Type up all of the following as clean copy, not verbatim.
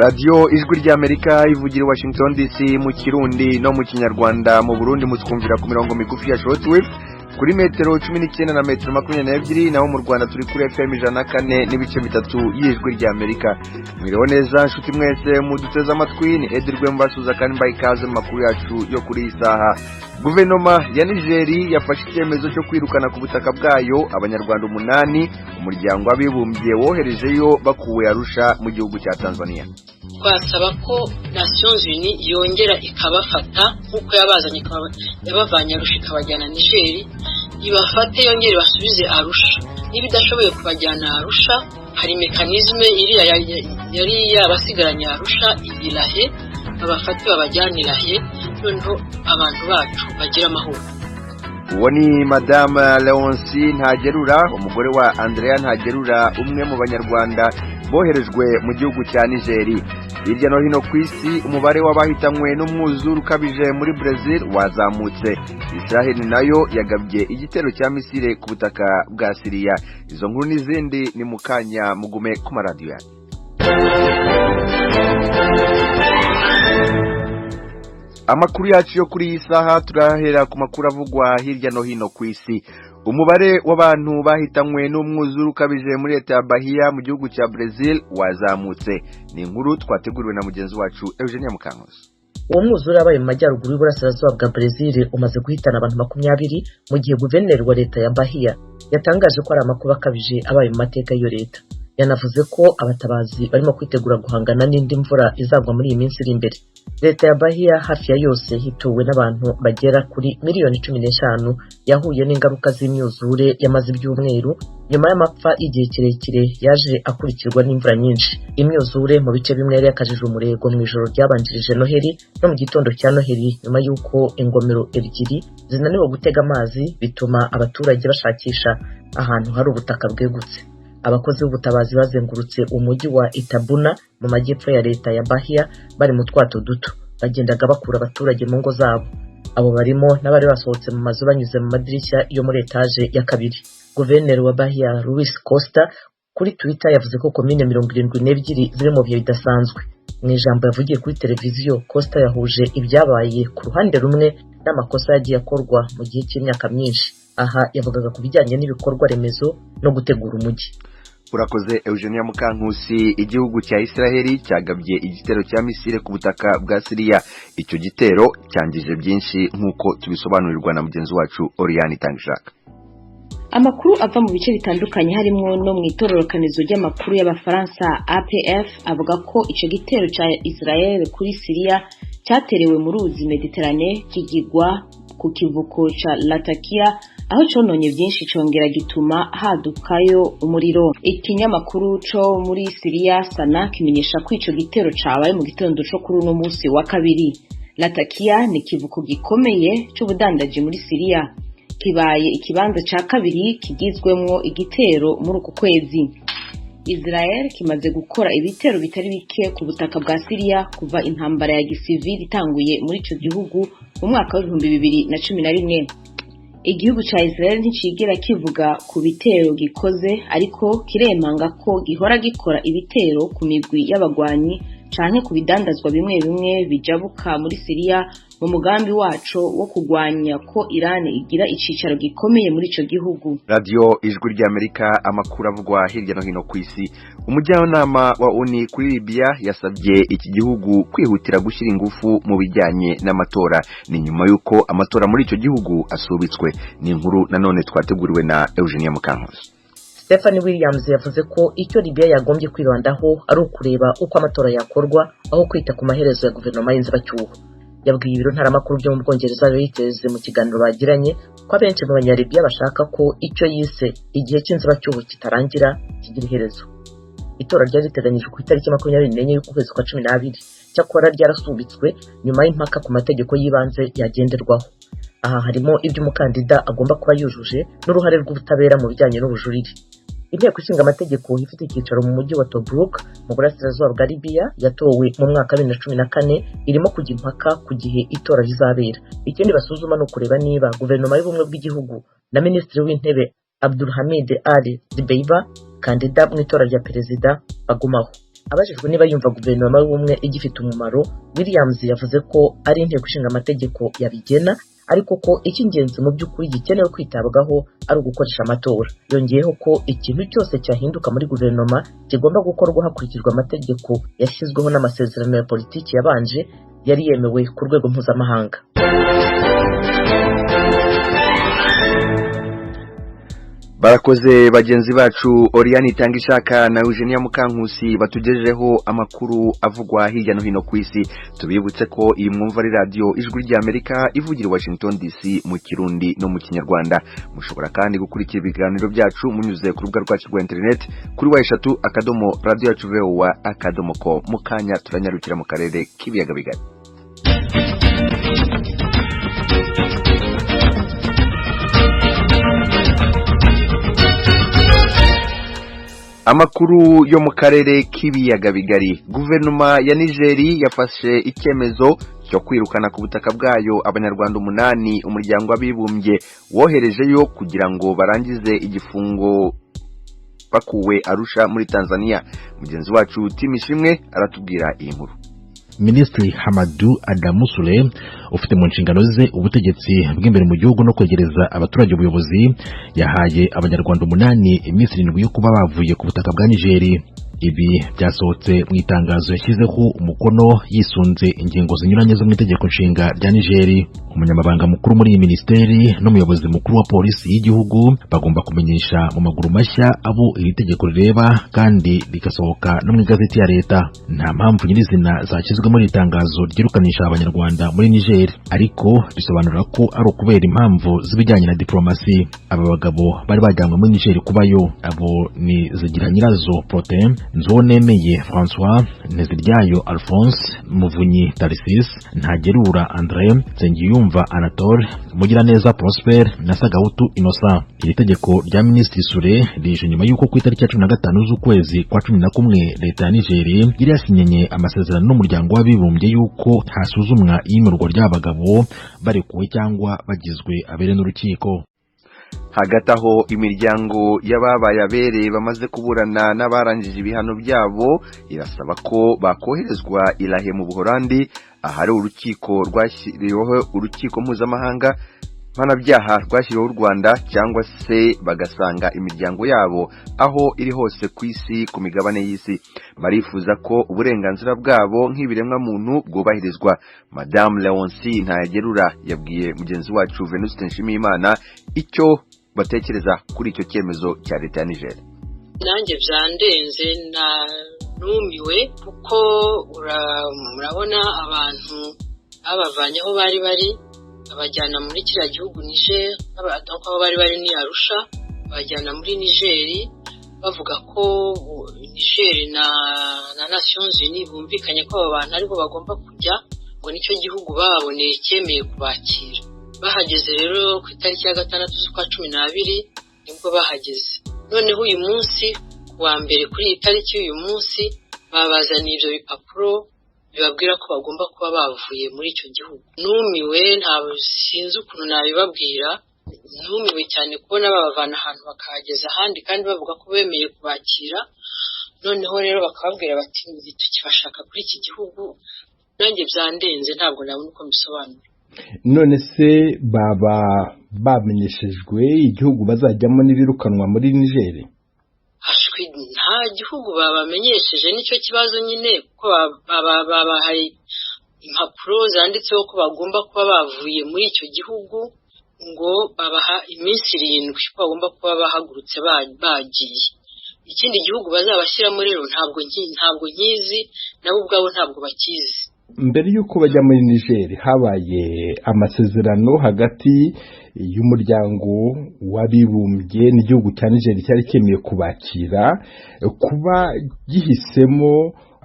Radiyo Ijwi ry'Amerika ivugira i Washington DC mu Kirundi no mu Kinyarwanda. Mu Burundi mutwumvira ku mirongo migufi ya shortwave kuri metero 19 na metero 22, naho mu Rwanda turi kuri FM 104.3 y'Ijwi ry'Amerika. Mwiriwe neza nshuti mwese muduteze amatwi, ni Edi Rwembasuza kandi mbaye ikaze mu makuru yacu yo kuri iyi saha. Guverinoma ya Nigeri yafashe icyemezo cyo kwirukana ku butaka bwayo Abanyarwanda umunani Umuryango w'Abibumbye woherejeyo bakuwe Arusha mu gihugu cya Tanzania. Twasaba ko Nations Unies yongera ikabafata nk'uko yabazanye, yabavanye Arusha ikabajyana Nigeri, ibafate yongere basubize Arusha. Niba idashoboye kubajyana Arusha, hari mécanisme iriya yari yabasigaranye Arusha irahe, babafate babajyane Irahe, noneho abantu bacu bagire amahoro. Uwo ni Madame Leonce Ntagerura, umugore wa Andrea Ntagerura, umwe mu Banyarwanda boherejwe mu gihugu cya Nigeri. Hirya no hino ku isi, umubare w'abahitanywe n'umwuzure ukabije muri Brazil wazamutse. Israel nayo yagabye igitero cya misile ku butaka bwa Siriya. Izo nkuru n'izindi ni mu kanya, mugume ku maradiyo yanyu. Amakuru yacu yo kuri iyi saha turahera ku makuru avugwa hirya no hino ku isi. Umubare w'abantu bahitanywe n'umwuzure ukabije muri leta ya Bahia mu gihugu cya Brazil wazamutse. Ni inkuru twateguriwe na mugenzi wacu Eugenia Mukankusi. Uwo mwuzure wabaye mu majyaruguru y'uburasirazuba bwa Brazil umaze guhitana abantu 20, mu gihe guverineri wa leta ya Bahia yatangaje ko ari amakuba akabije abaye mu mateka y'iyo leta. Yanavuze ko abatabazi barimo kwitegura guhangana n'indi mvura izagwa muri iyi minsi iri imbere. Leta ya Bahia hafi ya yose hituwe n'abantu bagera kuri miliyoni 15, yahuye n'ingaruka z'imyuzure yamaze ibyumweru nyuma y'amapfa y'igihe kirekire yaje akurikirwa n'imvura nyinshi. Imyuzure mu bice bimwe yari yakajije umurego mu ijoro ryabanjirije Noheli no mu gitondo cya Noheli, nyuma y'uko ingomero ebyiri zinaniwe gutega amazi, bituma abaturage bashakisha ahantu hari ubutaka bwegutse. Abakozi b'ubutabazi bazengurutse umujyi wa Itabuna mu majyepfo ya leta ya Bahia bari mu twato duto, bagendaga bakura abaturage mu ngo zabo. Abo barimo n'abari basohotse mu mazu banyuze mu madirishya yo muri etaje ya kabiri. Guverineri wa Bahia Luis Costa kuri Twitter yavuze ko komine 72 ziri mu bihe bidasanzwe. Mu ijambo yavugiye kuri televiziyo, Costa yahuje ibyabaye ku ruhande rumwe n'amakosa yagiye akorwa mu gihe cy'imyaka myinshi. Aha yavugaga ku bijyanye n'ibikorwa remezo no gutegura umujyi. Urakoze Eugenia Mukankusi. Igihugu cya Israheli cyagabye igitero cya misile ku butaka bwa Siriya. Icyo gitero cyangije byinshi nk'uko tubisobanurirwa na mugenzi wacu Oriane Itangishaka. Amakuru ava mu bice bitandukanye harimo no mu itororokanizo ry'amakuru y'Abafaransa APF avuga ko ico gitero ca Israel kuri Syria cyaterewe mu ruzi Mediterane, kigigwa ku kivuko ca Latakia, aho cononye byinshi congera gituma hadukayo umuriro. Ikinyamakuru co muri Syria Sana kimenyesha ko ico gitero cabaye mu gitondo co kuri uno musi wa kabiri. Latakia ni ikivuko gikomeye c'ubudandaji muri Syria, kibaye ikibanza ca kabiri kigizwemwo igitero muri uku kwezi. Israel kimaze gukora ibitero bitari bike ku butaka bwa Syria kuva intambara ya gisivili itanguye muri ico gihugu mu mwaka wa 2011. Igihugu ca Israel nticigera kivuga ku bitero gikoze, ariko kiremanga ko gihora gikora ibitero ku migwi y'abagwanyi canke ku bidandazwa bimwe bimwe bijabuka muri Syria mu mugambi waco wo kugwanya ko Iran igira icicaro gikomeye muri ico gihugu. Radiyo Ijwi ry'Amerika, amakuru avugwa hirya no hino ku isi. Umujyanama wa ONU kuri Libya yasabye iki gihugu kwihutira gushyira ingufu mu bijyanye n'amatora. Ni nyuma y'uko amatora muri icyo gihugu asubitswe. Ni inkuru nanone twateguriwe na Eugenia Mukankusi. Stephanie Williams yavuze ko icyo Libya yagombye kwibandaho ari ukureba uko amatora yakorwa aho kwita ku maherezo ya guverinoma y'inzibacyuho. Yabwiye ibiro ntaramakuru byo mu Bwongereza Reuters mu kiganiro bagiranye ko abenshi mu Banyalibiya bashaka ko icyo yise igihe cy'inzibacyuho kitarangira kigira iherezo. Itora ryari riteganyijwe ku itariki 24 y'ukwezi kwa 12, cyakora ryarasubitswe nyuma y'impaka ku mategeko y'ibanze yagenderwaho. Aha harimo ibyo umukandida agomba kuba yujuje n'uruhare rw'ubutabera mu bijyanye n'ubujurire. Inteko Ishinga Amategeko ifite icyicaro mu mujyi wa Tobruk mu burasirazuba bwa Libiya yatowe mu mwaka wa 2014 irimo kujya impaka ku gihe itora rizabera. Ikindi basuzuma ni ukureba niba guverinoma y'ubumwe bw'igihugu na Minisitiri w'Intebe Abdulhamid Ali Dbeibah, kandida mu itora rya perezida, bagumaho. Abajijwe niba yumva guverinoma y'ubumwe igifite umumaro, Williams yavuze ko ari inteko ishinga amategeko yabigena, ariko ko icy'ingenzi mu by'ukuri gikenewe kwitabwaho ari ugukoresha amatora. Yongeyeho ko ikintu cyose cyahinduka muri guverinoma kigomba gukorwa hakurikijwe amategeko yashyizweho n'amasezerano ya politiki yabanje yari yemewe ku rwego mpuzamahanga. Barakoze bagenzi bacu Oriane Itangishaka na Eugenia Mukankusi batugejejeho amakuru avugwa hirya no hino ku isi. Tubibutse ko iyi mwumva ari radio Ijwi rya Amerika ivugira Washington DC mu Kirundi no mu Kinyarwanda. Mushobora kandi gukurikira ibiganiro byacu munyuze ku rubuga rwacu rwa internet kuri w3.radioyacuvoa.com. Mukanya turanyarukira mu karere k'ibiyaga bigari. Amakuru yo mu karere k'ibiyaga bigari. Guverinoma ya Nigeri yafashe icyemezo cyo kwirukana ku butaka bwayo abanyarwanda 8 umuryango w'abibumbye woherejeyo kugira ngo barangize igifungo bakuwe Arusha muri Tanzania. Mugenzi wacu Timishimwe aratubwira iyi nkuru. Minisitiri Hamadou Adamu Sule ufite mu nshingano ze ubutegetsi bw'imbere mu gihugu no kwegereza abaturage ubuyobozi, yahaye abanyarwanda 8 iminsi 7 yo kuba bavuye ku butaka bwa Nigeri. Ibi byasohotse mu itangazo yashyizeho umukono yisunze ingingo zinyuranye zo mu itegeko nshinga rya Nigeri. Umunyamabanga mukuru muri iyi minisiteri n'umuyobozi mukuru wa polisi y'igihugu bagomba kumenyesha mu maguru mashya abo iri tegeko rireba kandi rigasohoka no mu igazeti ya leta. Nta mpamvu nyirizina zashyizwe muri iri tangazo ryirukanisha abanyarwanda muri Niger, ariko risobanura ko ari ukubera impamvu z'ibijyanye na diplomasi. Aba bagabo bari bajyanywe muri Niger kubayo. Abo ni Zigiranyirazo Protais, Nzonemeye François, Nteziryayo Alphonse, Muvunyi Tarsis, Ntagerura André, Nsengiyumva Anatole, Mugiraneza Prosper na Sagahutu Innocent. Iri tegeko rya Minisitiri Sule rije nyuma y'uko ku itariki ya 15 z'ukwezi kwa 11 leta ya Niger yari yasinyenye amasezerano n'umuryango w'abibumbye y'uko hasuzumwa iyimurwa ry'abagabo barekuwe cyangwa bagizwe abere n'urukiko. Hagati aho imiryango y'ababaye abere bamaze kuburana n'abarangije ibihano byabo irasaba ko bakoherezwa Irahe mu Buholandi, ahari urukiko rwashyiriweho urukiko mpuzamahanga mpanabyaha rwashyiriweho u Rwanda, cyangwa se bagasanga imiryango yabo aho iri hose ku isi, ku migabane y'isi. Barifuza ko uburenganzira bwabo nk'ibiremwa muntu bwubahirizwa. Madame Leonce Ntayagerura yabwiye mugenzi wacu Venuste Nshimiyimana icyo batekereza kuri icyo cyemezo cya leta ya Niger. Nanjye byandenze na numiwe, kuko murabona abantu babavanye aho bari bari abajyana muri kiriya gihugu Niger, aho bari bari ni Arusha, abajyana muri Niger bavuga ko Niger na Nations Unies bumvikanye ko abo bantu aribo bagomba kujya, ngo nicyo gihugu baboneye cyemeye kubakira. Bahageze rero ku itariki ya 6 z'ukwa 12 nibwo bahageze. Noneho uyu munsi ku wa mbere kuri iyi tariki y'uyu munsi babazaniye ibyo bipapuro bibabwira ko bagomba kuba bavuye muri icyo gihugu. Numiwe, ntabwo sinzi ukuntu nabibabwira, numiwe cyane kubona babavana ahantu bakahageza ahandi kandi bavuga ko bemeye kubakira. Noneho rero bakababwira bati tukibashaka kuri iki gihugu. Nanjye byandenze, ntabwo nabona uko mbisobanura. None se baba bamenyeshejwe igihugu bazajyamo n'ibirukanwa muri Niger? Nta gihugu babamenyesheje, nicyo kibazo nyine, kuko babahaye impapuro zanditseho ko bagomba kuba bavuye muri icyo gihugu, ngo babaha iminsi 7 ko bagomba kuba bahagurutse bagiye. Ikindi gihugu bazabashyiramo rero ntabwo nkizi, nabo ubwabo ntabwo bakizi. Mbere y'uko bajya muri Niger habaye amasezerano hagati y'umuryango w'abibumbye n'igihugu cya Niger cyari cyemeye kubakira, kuba gihisemo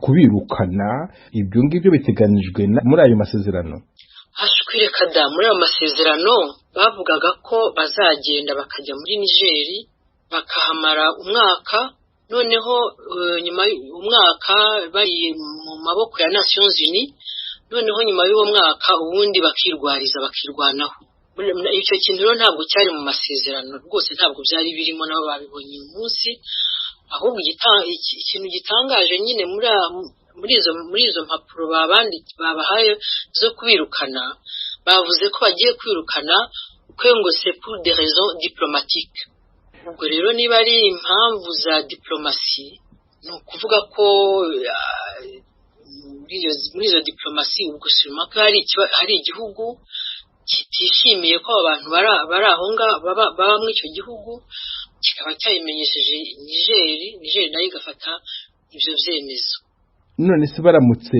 kubirukana, ibyo ngibyo biteganijwe muri ayo masezerano. Reka da, muri ayo masezerano bavugaga ko bazagenda bakajya muri Niger bakahamara umwaka, noneho nyuma y'umwaka bari mu maboko ya Nations Unies, noneho nyuma y'uwo mwaka ubundi bakirwariza bakirwanaho. Icyo kintu rero ntabwo cyari mu masezerano rwose, ntabwo byari birimo, nabo babibonye uyu munsi. Ahubwo ikintu gitangaje nyine muri izo mpapuro babahaye zo kubirukana, bavuze ko bagiye kwirukana ngo c'est pour des raisons diplomatiques. Ubwo rero niba ari impamvu za diplomasi, ni ukuvuga ko muri izo diplomasi ubwo siruma ko hari igihugu kitishimiye ko abantu bari aho ngaho baba muri icyo gihugu, kikaba cyabimenyesheje Nigeri nayo igafata ibyo byemezo. None se baramutse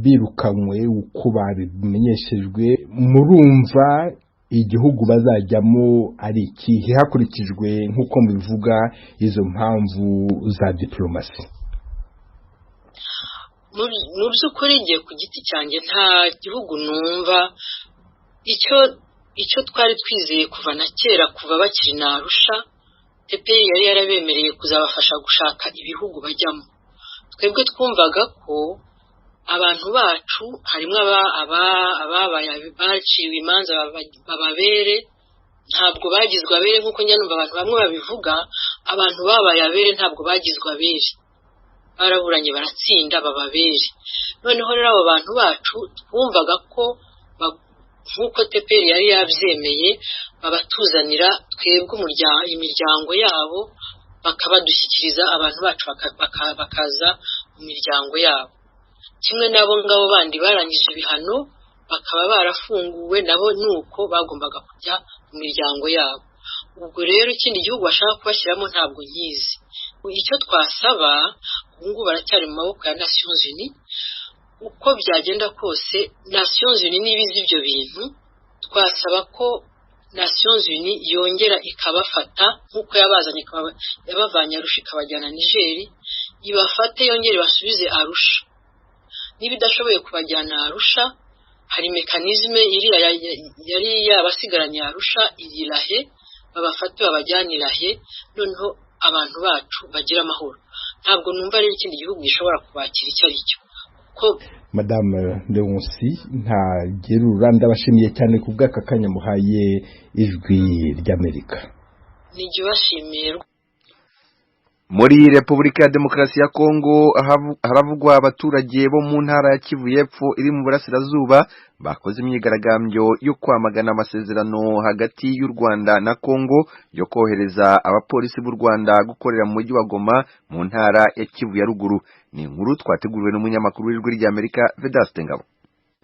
birukanywe uko babimenyeshejwe, murumva igihugu bazajyamo ari ikihe hakurikijwe nk'uko mubivuga izo mpamvu za diplomasi? Mu by'ukuri ngiye ku giti cyanjye nta gihugu numva. Icyo twari twizeye kuva na kera, kuva bakiri na Arusha, TPR yari yarabemereye kuzabafasha gushaka ibihugu bajyamo. Twebwe twumvaga ko abantu bacu harimo ababaye baciwe imanza bababere, ntabwo bagizwe abere nk'uko njya numva abantu bamwe babivuga. Abantu babaye abere ntabwo bagizwe abere, baraburanye baratsinda bababere. Noneho rero abo bantu bacu twumvaga ko nk'uko TPR yari yabyemeye babatuzanira twebwe imiryango yabo, bakabadushyikiriza, abantu bacu bakaza mu miryango yabo, kimwe n'abo ngabo bandi barangije ibihano bakaba barafunguwe, nabo nuko bagombaga kujya mu miryango yabo. Ubwo rero ikindi gihugu bashaka kubashyiramo ntabwo nkizi. Icyo twasaba ubu ngubu, baracyari mu maboko ya Nations Unies. Uko byagenda kose, Nations Unies niba izi ibyo bintu, twasaba ko Nations Unies yongera ikabafata nk'uko yabazanye, yabavanye Arusha ikabajyana Nigeri, ibafate yongere basubize Arusha. Niba idashoboye kubajyana Arusha, hari mécanisme iriya yari yabasigaranye Arusha iri babafate babajyane i La Haye, noneho abantu bacu bagira amahoro. Ntabwo numva rero ikindi gihugu gishobora kubakira icyo ari cyo. Madame Leonce Ntagerura, ndabashimiye cyane ku bw'aka kanya muhaye Ijwi ry'Amerika. Nijye ubashimiye. Muri Repubulika ya Demokarasi ya Kongo haravugwa abaturage bo mu ntara ya Kivu y'Epfo iri mu burasirazuba bakoze imyigaragambyo yo kwamagana amasezerano hagati y'u Rwanda na Kongo yo kohereza abapolisi b'u Rwanda gukorera mu mujyi wa Goma mu ntara ya Kivu ya Ruguru. Ni inkuru twateguriwe n'umunyamakuru w'Ijwi ry'Amerika, Vedaste Ngabo.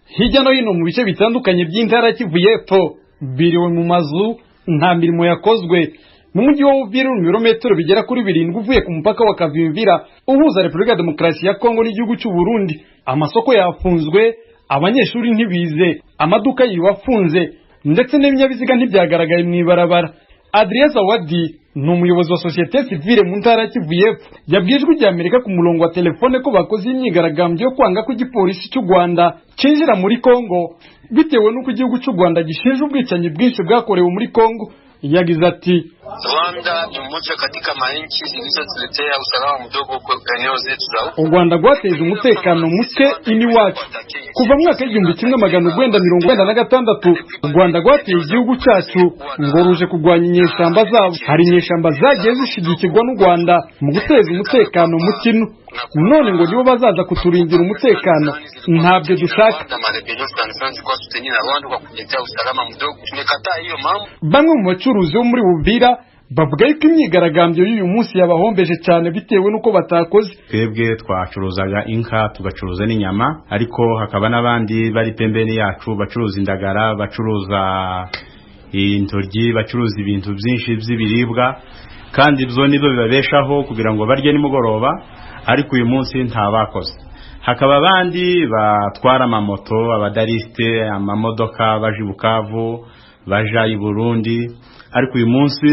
Hirya no hino mu bice bitandukanye by'intara ya Kivu y'Epfo biriwe mu mazu, nta mirimo yakozwe. Mu mujyi wa Uvira, mu birometero bigera kuri 7 uvuye ku mupaka wa Kavimvira uhuza Repubulika ya Demokarasi ya Kongo n'igihugu cy'u Burundi, amasoko yafunzwe, abanyeshuri ntibize, amaduka yiwe afunze, ndetse n'ibinyabiziga ntibyagaragaye mu ibarabara. Adrien Zawadi ni umuyobozi wa sosiyete sivile mu ntara ya Kivu y'Epfo, yabwiye Ijwi rya Amerika ku murongo wa telefone ko bakoze imyigaragambyo yo kwanga ko igipolisi cy'u Rwanda cyinjira muri Kongo, bitewe n'uko igihugu cy'u Rwanda gishinja ubwicanyi bwinshi bwakorewe muri Kongo. Yagize ati: Rwanda ni mmoja katika manchi zilizotuletea usalama mdogo kwa eneo zetu za U Rwanda rwateje umutekano muke iwacu kuva mu mwaka w'1996. U Rwanda rwateye igihugu cyacu ngo ruje kurwanya inyeshyamba zabo. Hari inyeshyamba zagiye zishyigikirwa n'u Rwanda mu guteza umutekano muke ino, none ngo nibo bazaza kuturindira umutekano? Ntabyo dushaka. Bamwe mu bacuruzi bo muri Uvira bavuga yuko imyigaragambyo y'uyu munsi yabahombeje cyane bitewe n'uko batakoze. Twebwe twacuruzaga inka, tugacuruza n'inyama, ariko hakaba n'abandi bari pembeni yacu bacuruza indagara, bacuruza intoryi, bacuruza ibintu byinshi by'ibiribwa, kandi ibyo nibyo bibabeshaho kugira ngo barye nimugoroba, ariko uyu munsi ntabakoze. Hakaba abandi batwara amamoto, abadarisite, amamodoka baje i Bukavu, baja i Burundi, ariko uyu munsi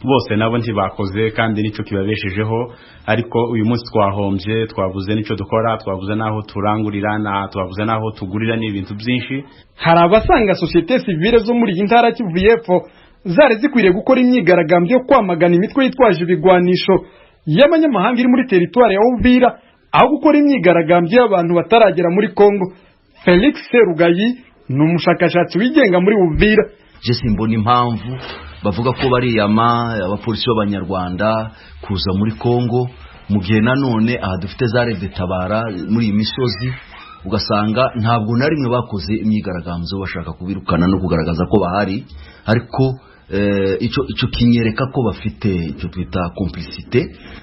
bose nabo ntibakoze kandi nicyo kibabeshejeho. Ariko uyu munsi twahombye, twabuze n'icyo dukora, twabuze n'aho turangurira, na twabuze n'aho tugurira n'ibintu byinshi. Hari abasanga sosiyete sivile zo muri iyi ntara Kivu y'Epfo zari zikwiriye gukora imyigaragambyo yo kwamagana imitwe yitwaje ibigwanisho y'abanyamahanga iri muri teritwari ya Uvira, aho gukora imyigaragambyo y'abantu bataragera muri Kongo. Felix Serugayi ni umushakashatsi wigenga muri Uvira. Je simbona impamvu Bavuga ko bariyama abapolisi b'Abanyarwanda kuza muri Kongo, mu gihe nanone aha dufite za RED Tabara muri iyi misozi, ugasanga ntabwo na rimwe bakoze imyigaragambyo bashaka kubirukana no kugaragaza ko bahari. Ariko icyo kinyereka ko bafite icyo twita complicité.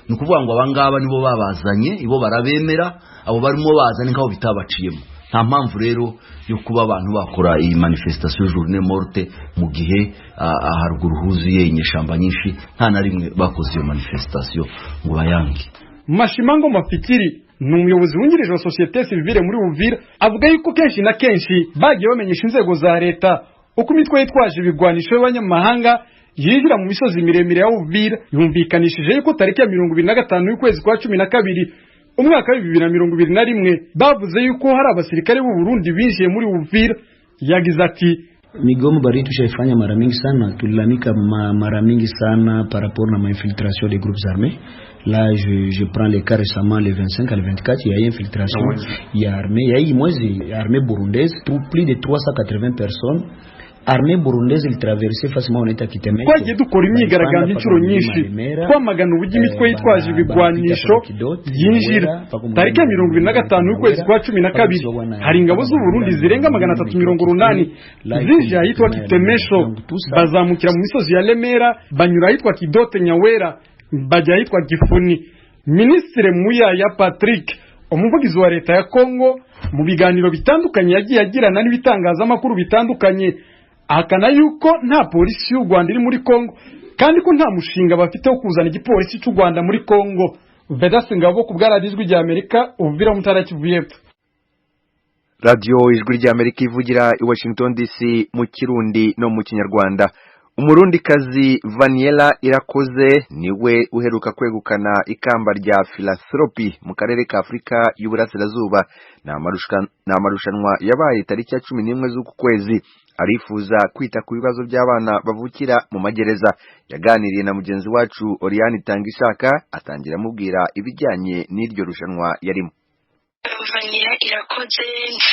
Ni ukuvuga ngo abangaba nibo babazanye, ibo barabemera, abo barimo bazanye nk'aho bitabaciyemo. Nta mpamvu rero yo kuba abantu bakora iyi manifestation journée morte mu gihe haruguru huzuye inyeshamba nyinshi, nta na rimwe bakoze iyo manifestation ngo bayange. Mashimango Mafikiri ni umuyobozi wungirije wa sosiyete sivile muri Uvira. Avuga yuko kenshi na kenshi bagiye bamenyesha inzego za leta uko imitwe yitwaje ibigwanisho y'abanyamahanga yinjira mu misozi miremire ya Uvira. Yumvikanishije yuko tariki ya 25 y'ukwezi kwa 12 umwaka wa 2021 bavuze yuko hari abasirikare b'u Burundi binjiye muri Uvira. Yagize ati: Migomo baridi tushaifanya mara mingi sana, tulilalamika mara mingi sana par rapport na infiltration des groupes armés. Là, je prends les cas récemment, le 25 à le 24, il y a eu infiltration, il y a armée, il y a eu moins armée burundaise, plus de 380 personnes. Armée burundaise ilitraverse facilement on est Kiteme. Twagiye dukora imyigaragambyo inshuro nyinshi twamagana uburyo imitwe yitwaje ibigwanisho yinjira. Tariki ya 25 y'ukwezi kwa 12 hari ingabo z'u Burundi zirenga 380 zinjiye ahitwa Kitemesho, bazamukira mu misozi ya Lemera, banyura ahitwa Kidote Nyawera, bajya ahitwa Gifuni. Minisitiri Muyaya Patrick, umuvugizi wa leta ya Kongo, mu biganiro bitandukanye yagiye agirana n'ibitangazamakuru bitandukanye, ahakana yuko nta polisi y'u Rwanda iri muri Kongo, kandi ko nta mushinga bafite wo kuzana igipolisi cy'u Rwanda muri Kongo. Vedaste Ngabo ku bwa Radiyo Ijwi rya Amerika, Uvira, mu ntara ya Kivu y'Epfo. Radiyo Ijwi rya Amerika ivugira i Washington DC mu Kirundi no mu Kinyarwanda. Umurundikazi Vaniela Irakoze niwe uheruka kwegukana ikamba rya philanthropy mu karere ka Afurika y'Uburasirazuba. Ni amarushanwa yabaye tariki ya 11 z'uku kwezi. Arifuza kwita ku bibazo by'abana bavukira mu magereza. Yaganiriye na mugenzi wacu Oriane Itangishaka, atangira amubwira ibijyanye n'iryo rushanwa yarimo. Vaniela Irakoze,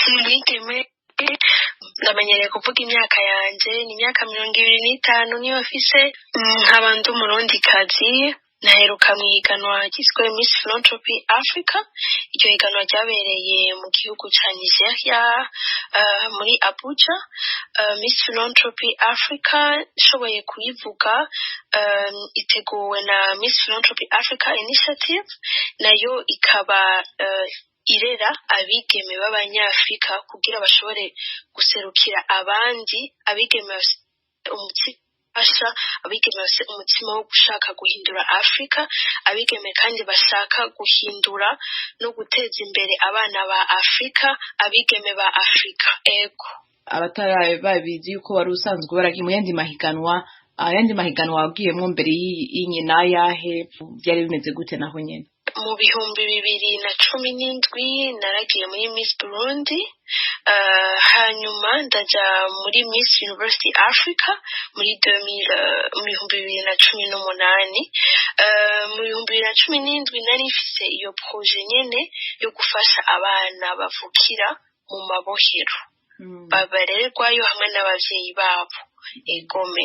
umwigeme, ndamenyereye kuvuga imyaka yanjye, ni imyaka 25 niyo mfise, nkaba ndi Umurundikazi. Naheruka mu ihiganwa ryiswe Miss Philanthropy Africa. Iryo higanwa ryabereye mu gihugu ca Nigeria, muri Abuja. Miss Philanthropy Africa nshoboye kuyivuga, iteguwe na Miss Philanthropy Africa Initiative, nayo ikaba irera abigeme b'Abanyafrika kugira bashobore guserukira abandi abigeme bafise umutima ufasha, abigeme bafise umutima wo gushaka guhindura Afrika, abigeme kandi bashaka guhindura no guteza imbere abana ba Afrika, abigeme ba Afrika, ego. Abatari babizi yuko wari usanzwe waragiye mu yandi mahiganwa, ayandi mahiganwa wagiyemwo mbere y'inyi n'ayahe? Byari bimeze gute naho nyene? Mu 2017 naragiye muri Miss Burundi, hanyuma ndaja muri Miss University Africa muri 2000, mu 2018. Mu 2017 nari mfise iyo projet nyene yo gufasha abana bavukira mu mabohero, babarerwayo hamwe n'abavyeyi babo, egome.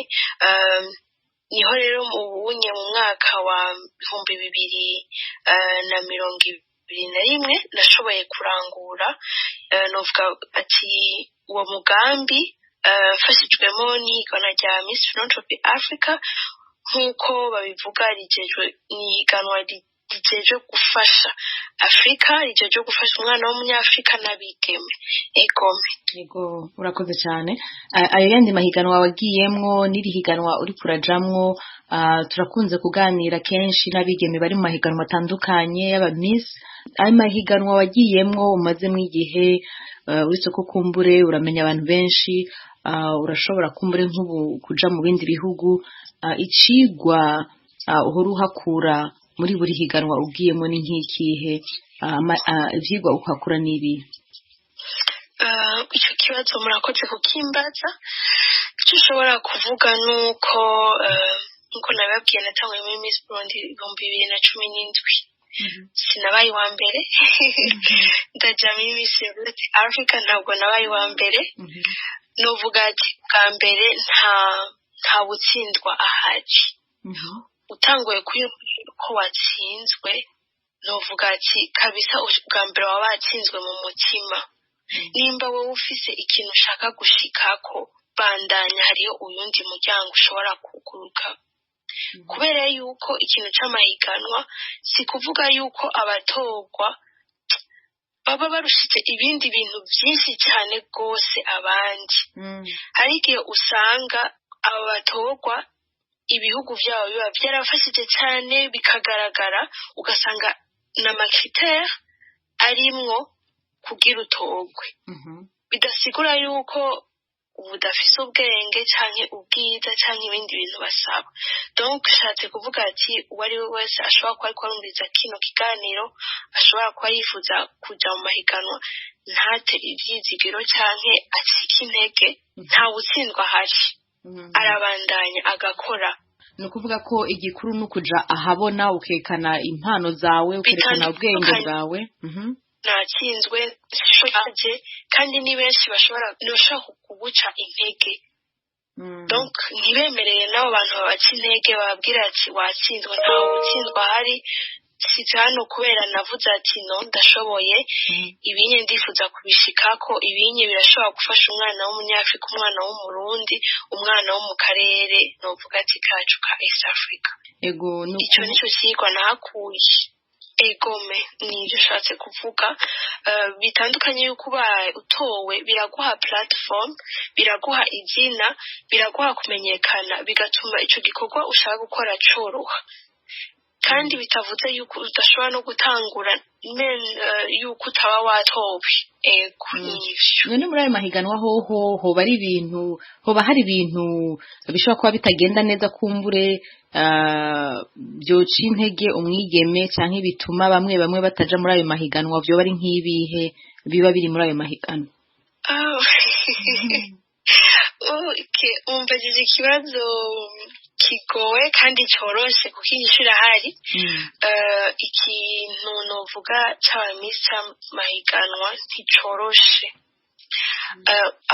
Niho rero mu bunye mu mwaka wa 2021 nashoboye kurangura, novuga ati uwo mugambi, mfashijwemo n'ihiganwa rya Miss Philanthropy Africa. Nk'uko babivuga, rijejwe, ni ihiganwa rijejwe gufasha Afurika, rijejwe gufasha umwana w'Umunyafurika n'abigeme, egome. Yego, urakoze cyane. Ayo yandi mahiganwa wagiyemwo n'iri higanwa uriko urajamwo, turakunze kuganira kenshi n'abigeme bari mu mahiganwa atandukanye y'aba Miss. Ayo mahiganwa wagiyemwo umazemwo igihe, uretse ko kumbure uramenya abantu benshi, urashobora kumbure nk'ubu kuja mu bindi bihugu, icigwa uhora uhakura muri buri higanwa ugiyemo ni nk'ikihe? Ivyigwa uhakura ni ibihe? Icyo kibazo murakoze kukimbaza. Icyo ushobora kuvuga ni uko, nkuko nabibabwiye, natanguye muri Miss Burundi 2017, sinabaye uwa mbere. Ndaja muri Miss University Africa, ntabwo nabaye uwa mbere. Nuvuga ati bwa mbere nta Ntawutsindwa ahari. Utanguye kwiyumvira ko watsinzwe, novuga ati kabisa ubwa mbere waba watsinzwe mu mutima. Nimba wowe ufise ikintu ushaka gushikako, bandanya, hariyo uyundi muryango ushobora kuguruka. Kubera yuko ikintu c'amahiganwa si kuvuga yuko abatorwa baba barushitse ibindi bintu byinshi cyane rwose abandi. Hari igihe usanga aba batorwa ibihugu byabo biba byarafashije cyane bikagaragara, ugasanga n'ama critères arimwo kugira utorwe. Bidasigura yuko udafise ubwenge canke ubwiza canke ibindi bintu basaba. Donc nshatse kuvuga ati uwo ari we wese ashobora kuba ariko arumviriza kino kiganiro, ashobora kuba yifuza kuja mu mahiganwa, ntate ivyizigiro canke acike intege. Ntawutsindwa ahari, arabandanya agakora. Ni ukuvuga ko igikuru ni ukuja ahabona, ukerekana impano zawe, ukerekana ubwenge bwawe. Natsinzwe sishoje, kandi ni benshi bashobora ntibashobora kuguca intege. Donc ntibemereye n'abo bantu babaca intege, bababwira ati watsinzwe. Ntawe utsinzwa ahari. Nshitse hano kubera navuze ati no, ndashoboye ibinye, ndifuza kubishikako. Ibinye birashobora gufasha umwana w'Umunyafrika, umwana w'Umurundi, umwana wo mu karere novuga ati kacu ka East Africa. Ego. Ico nico cigwa nahakuye. Egome, nivyo ushatse kuvuga. Bitandukanye yuko ubaye utowe, biraguha platform, biraguha izina, biraguha kumenyekana, bigatuma ico gikorwa ushaka gukora coroha. Kandi bitavuze yuko udashobora no gutangura men yuko utaba watowe. Ego, nivyo. None muri ayo mahiganwa hoho hoba ari ibintu, hoba hari ibintu bishobora kuba bitagenda neza, kumbure byoca intege umwigeme canke bituma bamwe bamwe bataja muri ayo mahiganwa, vyoba ari nk'ibihe biba biri muri ayo mahiganwa? Okay, umbajije ikibazo kigoye kandi coroshe, kuko inyishu irahari. Ikintu novuga c'aba miss c'amahiganwa nticoroshe.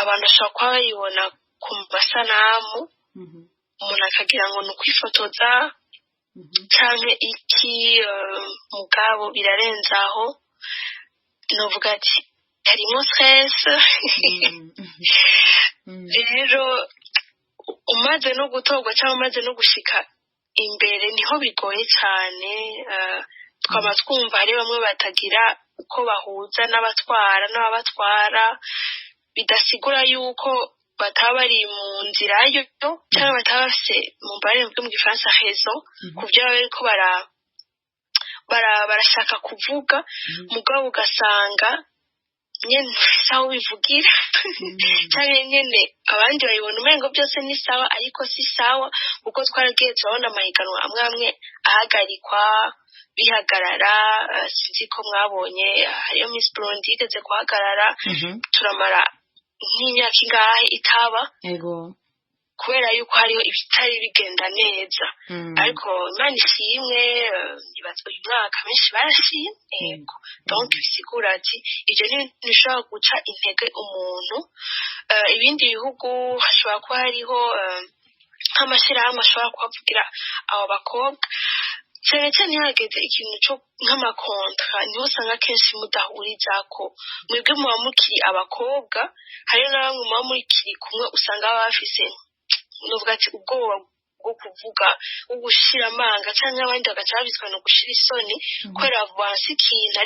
Abantu bashobora kuba bayibona ku masanamu, umuntu akagira ngo ni ukwifotoza canke iki, mugabo birarenze aho. Novuga ati harimo stress. Rero umaze no gutorwa cyangwa umaze no gushika imbere, niho bigoye cyane. Twaba twumva hari bamwe batagira uko bahuza n'abatwara n'ababatwara. Bidasigura yuko bataba bari mu nzira yo cyangwa bataba bafise, mu mbare mu gifaransa, raison ku byo baba bariko barashaka kuvuga, mugabo ugasanga nyene ufise aho bivugira, canke nyene abandi babibona umengo byose ni sawa, ariko si sawa, kuko twaragiye turabona amahiganwa amwe amwe ahagarikwa, bihagarara. Sinzi ko mwabonye, hariyo Miss Burundi yigeze guhagarara, turamara nk'imyaka ingahe itaba, kubera yuko hariho ibitari bigenda neza. Ariko Imana ishimwe, nibaza uyu mwaka benshi barashimye. Yego, donc bisigura ati ibyo ni ibintu bishobora guca intege umuntu. Ibindi bihugu hashobora kuba hariho nk'amashyirahamwe ashobora kuhavugira abo bakobwa, cyane cyane iyo hageze ikintu cyo nk'ama contrats, niho usanga akenshi mudahurizako. Mwebwe muba mukiri abakobwa, hariyo na bamwe muba mukiri kumwe, usanga baba bafise, nuvuga ati, ubwoba bwo kuvuga, bwo gushira amanga, cyangwa abandi bagaca babitwa no gushira isoni kubera bavanse ikintu,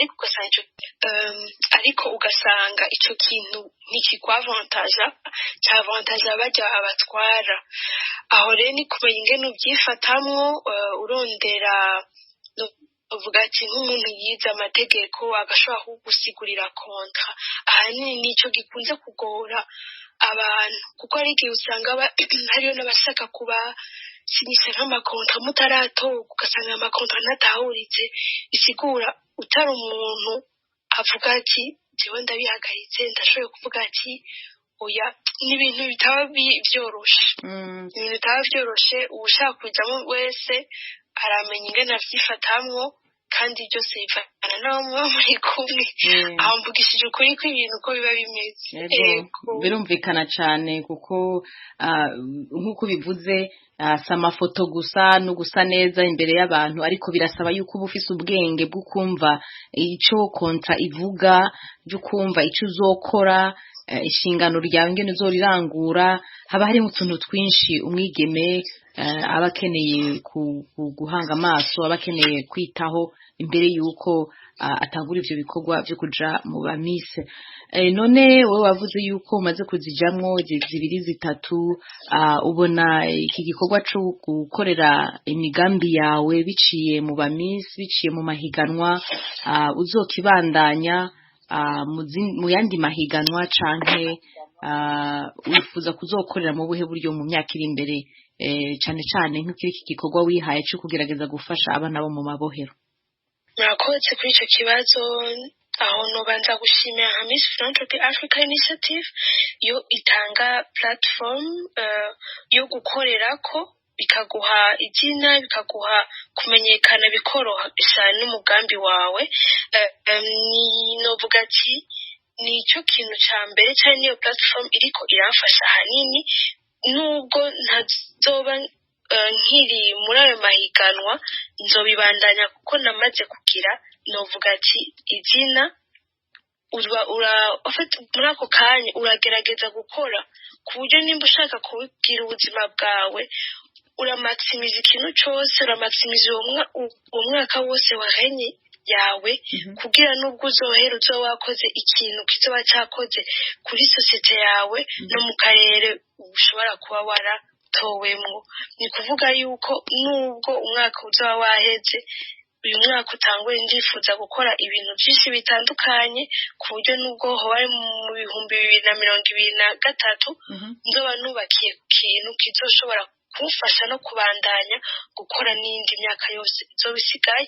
ariko ugasanga ico kintu ntikikwavantaja, cyavantaja bajya abatwara. Aho rero ni kumenya ingene ubyifatamwo, urondera, uvuga ati nk'umuntu yize amategeko agashobora kugusigurira contrat. Ahanini nicyo gikunze kugora abantu, kuko hari igihe usanga hariyo n'abashaka kubasinyisha nk'ama contrats mutaratorwa, ugasanga ama contrats ntatahuritse. Bisigura utari umuntu avuga ati jewe ndabihagaritse, ndashoboye kuvuga ati oya. Ni ibintu bitaba byoroshe, ibintu bitaba byoroshe. Uwushaka kujyamo wese aramenya ingene avyifatamwo. Kandi byose bivana n'abo muba muri kumwe. Aho mvugishije ukuri kw'ibintu uko biba bimeze. Birumvikana cyane, kuko nk'uko bivuze, si amafoto gusa no gusa neza imbere y'abantu, ariko birasaba yuko uba ufise ubwenge bwo kumva icyo contrat ivuga, byo kumva icyo uzokora, inshingano ryawe ingene uzorirangura. Haba harimo utuntu twinshi umwigeme aba akeneye guhanga amaso, aba akeneye kwitaho imbere y'uko atangura ivyo bikorwa vyo kuja mu ba miss. None wowe wavuze yuko umaze kuzijamwo zibiri, zitatu, ubona iki gikorwa co gukorera imigambi yawe biciye mu ba miss, biciye mu mahiganwa, uzokibandanya mu yandi mahiganwa, canke wifuza kuzokorera mu buhe buryo mu myaka iri imbere, cane cane nk'iki gikorwa wihaye co kugerageza gufasha abana bo mu mabohero? Murakoze kuri icyo kibazo. Aho nobanza gushimira nka Miss Philanthropy Africa Initiative, yo itanga platform yo gukorerako, bikaguha izina, bikaguha kumenyekana, bikoroshya n'umugambi wawe. Ni novuga ati nicyo kintu cya mbere cyane, niyo platform iriko iramfasha ahanini. Nubwo ntazoba nkiri muri ayo mahiganwa, nzobibandanya, kuko namaze kugira, novuga ati, izina. Uba ura muri ako kanya uragerageza gukora ku buryo nimba ushaka kubibwira ubuzima bwawe, uramakisimiza ikintu cyose, uramakisimiza uwo mwaka wose wahenye yawe, kugira nubwo uzohera uzoba wakoze ikintu kizoba cyakoze kuri sosiyete yawe no mu karere ushobora kuba waratowemwo. Ni kuvuga yuko nubwo umwaka uzoba waheze, uyu mwaka utanguye, ndifuza gukora ibintu byinshi bitandukanye, ku buryo nubwo hoba ari mu 2023, nzoba nubakiye ku kintu kizoshobora kumufasha no kubandanya gukora n'iyindi myaka yose izoba isigaye,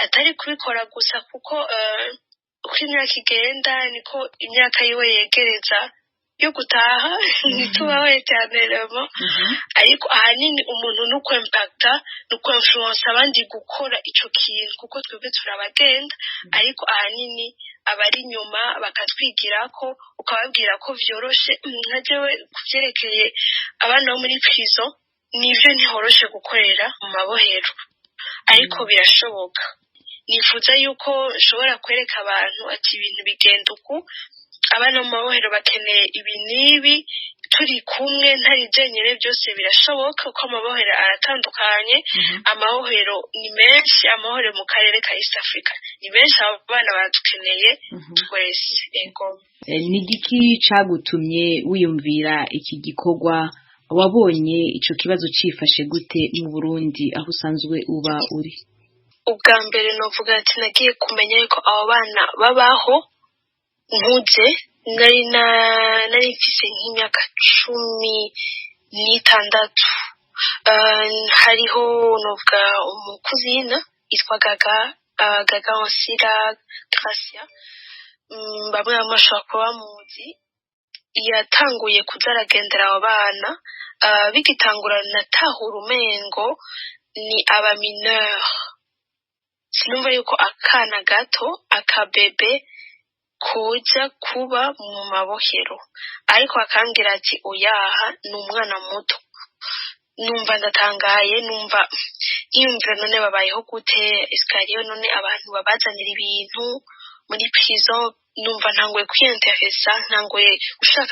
atari kubikora gusa, kuko uko imyaka igenda niko imyaka yiwe yegereza yo gutaha, ntitubaho éternellement. Ariko ahanini umuntu ni ukwempakita, ni ukwemfuransa abandi gukora ico kintu, kuko twebwe turabagenda, ariko ahanini abari inyuma bakatwigira ko, ukababwira ko vyoroshe. Nka jewe ku vyerekeye abana bo muri prison, nivyo, ntihoroshe gukorera mu mabohero, ariko birashoboka. Nifuza yuko nshobora kwereka abantu ati ibintu bigenda uku, abana mu mabohero bakeneye ibi n'ibi, turi kumwe, ntari jenyine, byose birashoboka, kuko amabohero aratandukanye, amabohero ni menshi, amabohero mu karere ka East Africa ni menshi, abo bana baradukeneye twese, ego. Ni igiki cagutumye wiyumvira iki gikorwa? Wabonye ico kibazo cifashe gute mu Burundi, aho usanzwe uba uri? Ubwa mbere novuga ati nagiye kumenya yuko abo bana babaho nkuze, nari mfise nk'imyaka 16. Hariho, novuga, umukuzina yitwa Gaga, Gaga Ansira Gracia, bamwe bamwe bashobora kuba bamuzi, yatanguye kuza aragendera abo bana. Bigitangura natahura umengo ni aba mineur, sinumva yuko akana gato, akabebe, koja kuba mu mabohero, ariko akambwira ati oyaha, ni umwana muto. Numva ndatangaye, numva niyumvira none babayeho gute? Esikariyo none abantu babazanira ibintu muri prison? Numva ntanguye kwiyenteresa, ntanguye gushaka.